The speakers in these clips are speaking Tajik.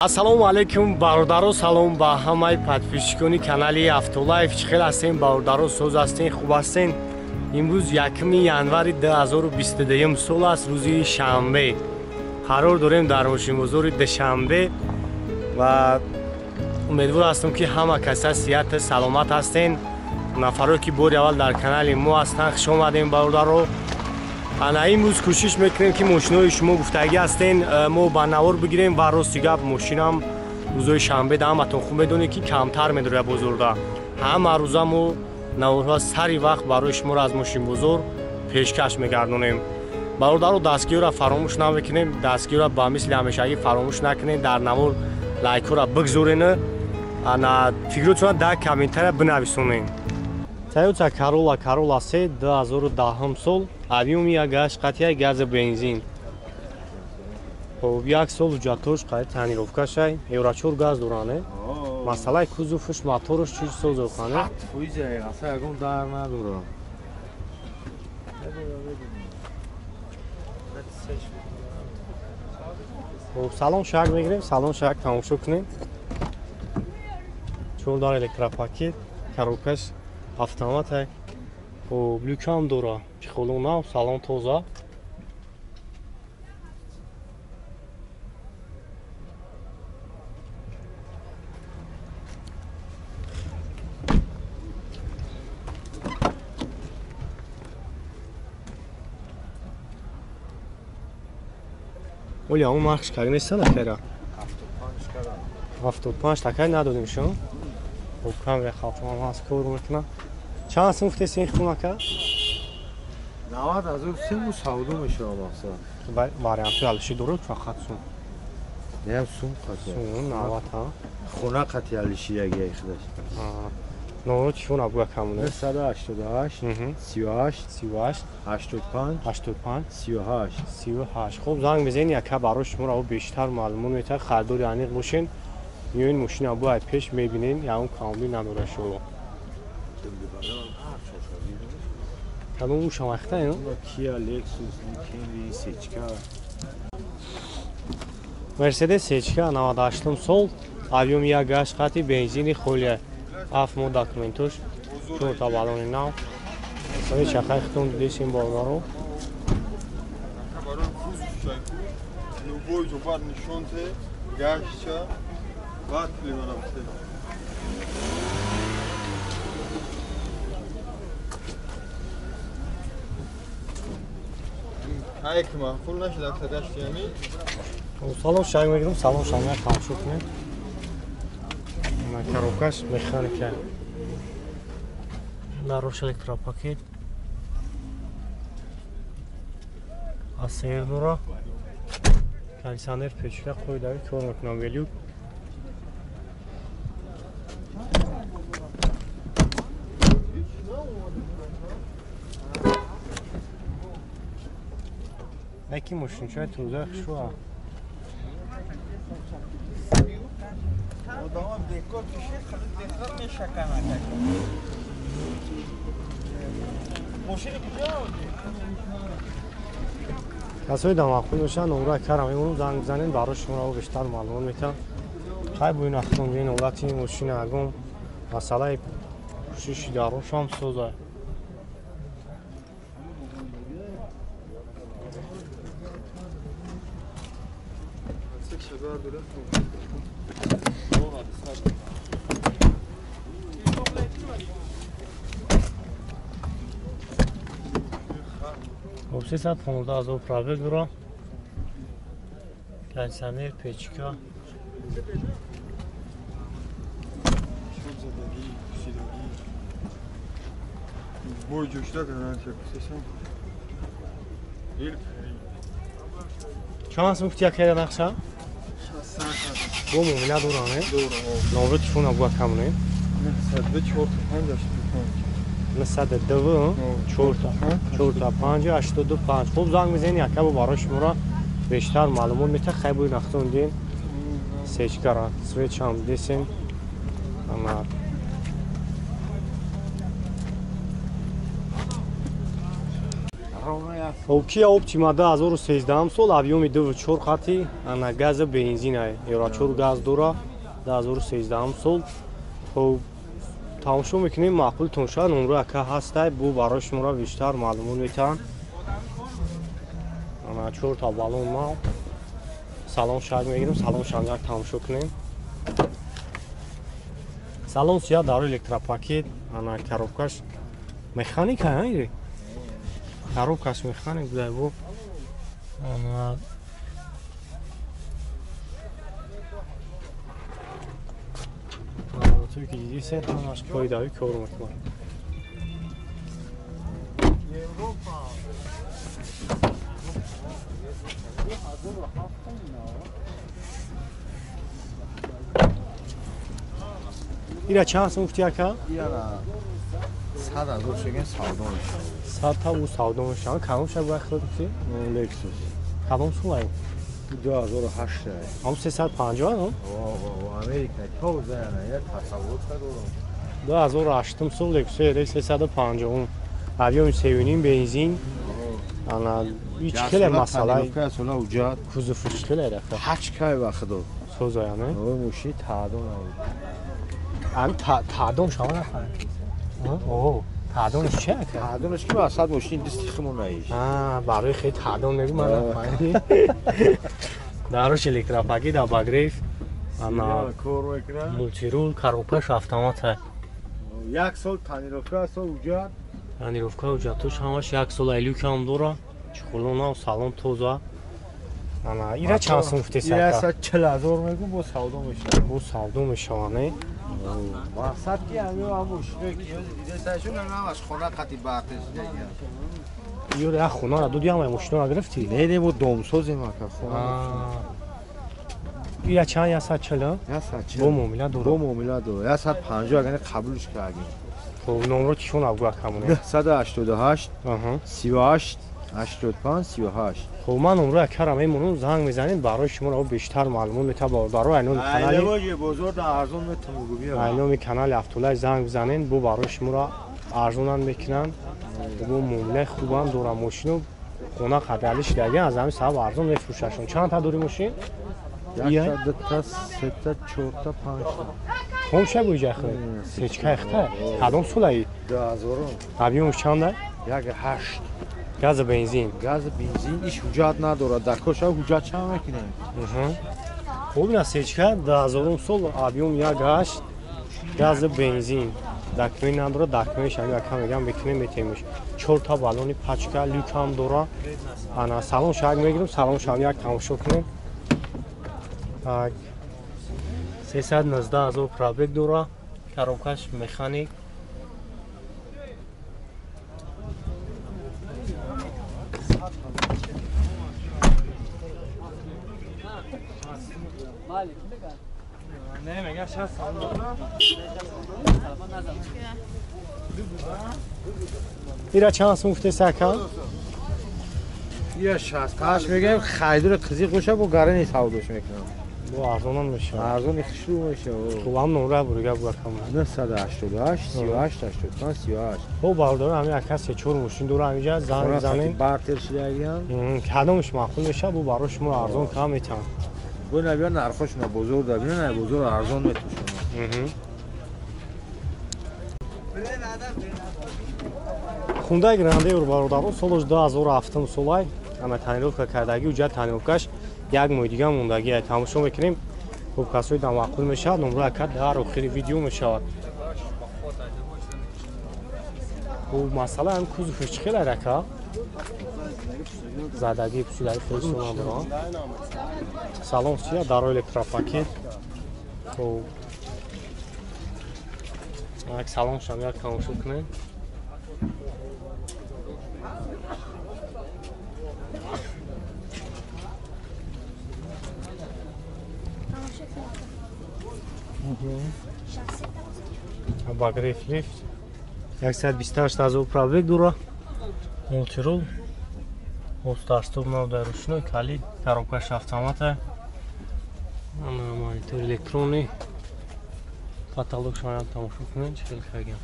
Ассалому алайкум бародаро, салом ба ҳамаи подписчикони канали Автолайф. Чӣ хел ҳастем бародаро, соз ҳастен, хуб ҳастен? Имрӯз 1 январи 2022 сол аст, рӯзи шанбе. Қарор дорем дар мошинбозори Душанбе ва умедвор ҳастам, ки ҳама каса сиҳат саломат ҳастен. Нафаро ки бори аввал дар канали мо ҳастанд, хуш омадем бародаро. Ана имрӯз кӯшиш мекунем, ки мошинои шумо гуфтагӣ ҳастен, мо ба навор бигирем ва рости гап мошинам рӯзои шанбе да ҳаматон хуб медонед, ки камтар медорад бозорда. Ҳама рӯза мо наворҳо сари вақт барои шуморо аз мошинбозор пешкаш мегардонем. Бародаро, дастгиҳоро фаромӯш намекунем, дастгиҳоро ба мисли ҳамешагӣ фаромӯш накунем, дар навор лайкҳоро бигзорен, ана фикротонро дар комментария бинависонем. Toyota Corolla, Corolla C 2010 сол, объёми як гашт қатъия гази бензин. Хоб, як сол ҳуҷҷатош қайд тонировкашай, Евро 4 газ доране. Масъалаи кузовш, моторш чӣ созохане? 100% асла ягон дар надорам. Хоб, салон шак мегирем, салон шак тамошо кунем. Чор дар электропакет, коробкаш автомат. Хоб, люкам дора, чехоло нав, салон тоза. Оля, он маркш как неста накера? 75 такай надодем шо. Хоб, камера хафам ҳаст, кор мекунам. Чанд сум гуфтеси ин хумака? 90 ҳазор сум савдо мешавад мақсад. Варианти алиши дорад фақат сум. Не, сум қати. Сум 90 ҳа. Хона қати алиши яги худаш. Номро телефон буга камоне? 988 38 38 85 85 38 38. Хоб, занг мезанед, яка барои шуморо бештар маълумот метавад, харидори аниқ бошен. Миёин мошина бу ай пеш мебинен, ягон камоби надорад шумо. Кадом ушам вақта ин? Kia, Lexus, Camry, Сечка. Mercedes Сечка 98 сол, объём як гашт қати бензини холия. Ҳафт моҳ документош, чорта баллони нав. Сави чақай хитон дидесем бародаро. Любой ҷо нишонте, гаштча, баъд плиманам се. Ай ки маъқул нашид акса гашти яъни? Салон шаг мегирам, салон шаг мегирам, тамошо кунем. Коробкаш механика. Нарош электропакет. АСР дора. Кондиционер печка қойдави кор мекунам велюк. Яки мошинчаи тоза хушва. Одама бекор кишид, хали бекор мешаканад. Мошини куҷо овардӣ? Касои дамақул бошанд, номра карам мемонам, занг бизанед, барои шуморо бештар маълумот метавам. Хай бо ин автомобил ҳолати мошина ягон масъалаи пӯшиши дарошам соза. Хоб, 315 ҳазор пробег дора. Кондиционер, печка. Бой ҷӯшида гарантия кусесам. Чанд сум гуфти якера нақша? Бо муомила дорам, не? Номро телефона буга камоне? 902 45 85. 902 45 85. Хуб, занг мезанед, яка бо барои шуморо бештар маълумот метавад. Хай бо нахтон дин сечкара, светшам десен. Ама Ровно Хоб Kia Optima 2013 сол объёми 2.4 хати ана газа бензин ай. Евро 4 газ дора 2013 сол. Хоб тамошо мекунем маъқултон шавад номро ака ҳастай бу барои шуморо бештар маълумот метаҳанд. Ана 4 та баллон ма салон шак мегирем, салон шанҷак тамошо кунем. Салон сия дар электропакет, ана коробкаш механика ай. Коробкаш механик будай бу. Ана туй ки диди се ҳамаш қоидави кор мекунад. Ира чанд сум гуфти ака? Ира 100 ҳазор шеген савдо мешавад. 100 та у савдо мешавад. Кадом ша бояд хӯрд гуфти? Lexus. Кадом сум ай? 2008. Ам 350 но? О, Америка тоза я тасаввур кардам. 2008 сол Lexus RX 350. Объём 3.5 бензин. Ана ҳеч хеле масъала. Кузов хеле рафта. Ҳач кай ба худо. Созая, не? О, мошини таъдон ай. Ам таъдон шава нафар. О, таъдонш чи ака? Таъдонш ки асад мошини дисти химон наиш. А, барои хеле таъдон мегӯ ман нафаҳмидам. Дарош электропакет да багреф. Ана мултирул, коробкаш автомат ай. Як сол тонировка сол уҷат. Тонировка уҷатош ҳамаш як сол айлюк ҳам дора. Чухулона салон тоза. Ана ира чанд сум гуфтеси ака? Ира 140 ҳазор мегӯм, бо савдо мешавад. Бо савдо мешавад, не? Мақсад ки ҳамин ҳам мошиное ки дидесашон ҳамаш хона қати бартер шудагия. Ё як хонаро додӣ ҳамаи мошиноро гирифтӣ? Не, не, мо домсозем ака, хона. Ира чанд 140? 140. Бо муомила дора. Бо муомила дора. 150 агар қабулш кардем. Хоб номро чишон абгӯ акамоне? 988 38 85 38. Хоб ман номро акара мемонам, занг мезанед барои шуморо бештар маълумот мета бародаро айноми канали. Ай бозор да арзон метам гӯ. Айноми канали Автолай занг бизанед, бо барои шуморо арзонан мекунанд. Бо муомилаи хубам дора мошино хона қадрали шидаги аз ҳамин сабаб арзон мефурӯшашон. Чанд та дори мошин? Якта, дута, сета, чорта, панҷта. Ком ша буиҷа хӯ? Сечка ихта? Кадом солаи? 2000. Объёмш чанда? 1.8. Газа бензин. Газа бензин иш ҳуҷҷат надорад. Дар коша ҳуҷҷат чанд мекунем? Хуб ина сечка 2000 сол объём 1.8 газа бензин. Документ надорад, документш ами ака мегам мекунем метемиш. 4 та баллони пачка люк ҳам дора. Ана салон шак мегирем, салон шам як тамошо кунем. Так 319 ҳазор пробег дора, коробкаш механик. Ира чанд сум гуфтеси ака? Ира 68 мегӯем, харидори қизиқ боша бо гарани савдош мекунам. Бо арзонам мешавад. Арзони хушрӯ мешавад. Хуб ҳам номра бурига бу акам. 988 38 85 38. Хуб бародаро ҳамин ака 3-4 мошин дора ҳаминҷа занг бизанед. Бартер шидагиам. Кадомаш маъқул мешавад бо барои шумо арзон кам метаҳанд. Бо набия нархошона бозор да бина на бозор арзон метушонад. Хундай Грандеур бародаро солаш 2007 солай ама тонировка кардаги уҷа тонировкаш як моҳи дига мондагӣ тамошо мекунем. Хуб касои да маъқул мешавад номро ака дар охири видео мешавад. Хуб масъала ҳам кузовш чӣ хел ака? Задагӣ пусидаги хеле сона дора. Салон сия дар электропакет. Хуб як салон шам як тамошо кунем. Багреф лифт 128 ҳазор пробег дора. Мултирул Остарстоп нав дар рушной калид, коробкаш автомата. Ана монитор электронный. Потолок шоям тамошо кунед чӣ хел кагем.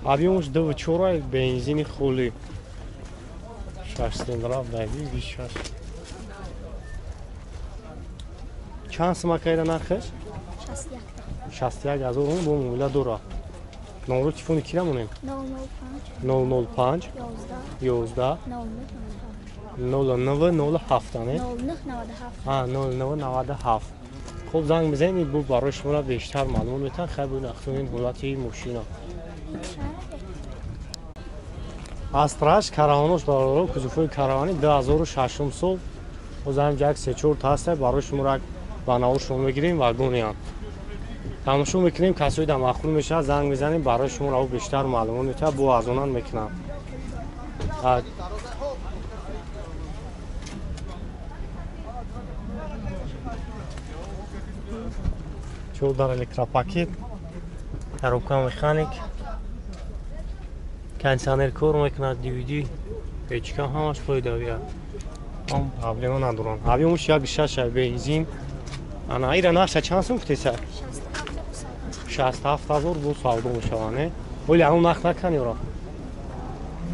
Объёмаш 2,4, бензини холи. 6 цилиндра, 26. Чанд сум акайда нархаш? 61 ҳазор бо муомила дорад. Номро телефони кира монем? 005 11 09 07 не? 0997. Хуб, занг бизанед, бу барои шуморо бештар маълумот метаҳанд. Хайр, бу нахтунин ҳолати мошина. Астраш караванош бародаро, кузовҳои каравани 2006 сол. Боз ҳам як 3-4 та ҳаста, барои шуморо ба навор шумо мегирем, вагониам. Тамошо мекунем, касои дар маъқул мешавад, занг мезанем, барои шуморо ӯ бештар маълумот метаҳад, бо арзонан мекунам. Чор дар электропакет, коробка механик, кондиционер кор мекунад, DVD, печка ҳамаш фоидавия. Ҳам проблема надоранд. Объёмаш 1,6 бензин. Ана ира нархша чанд сум гуфтеса? 67 ҳазор бо савдо мешавад, не? Оли ҳамон нарх накан ёра?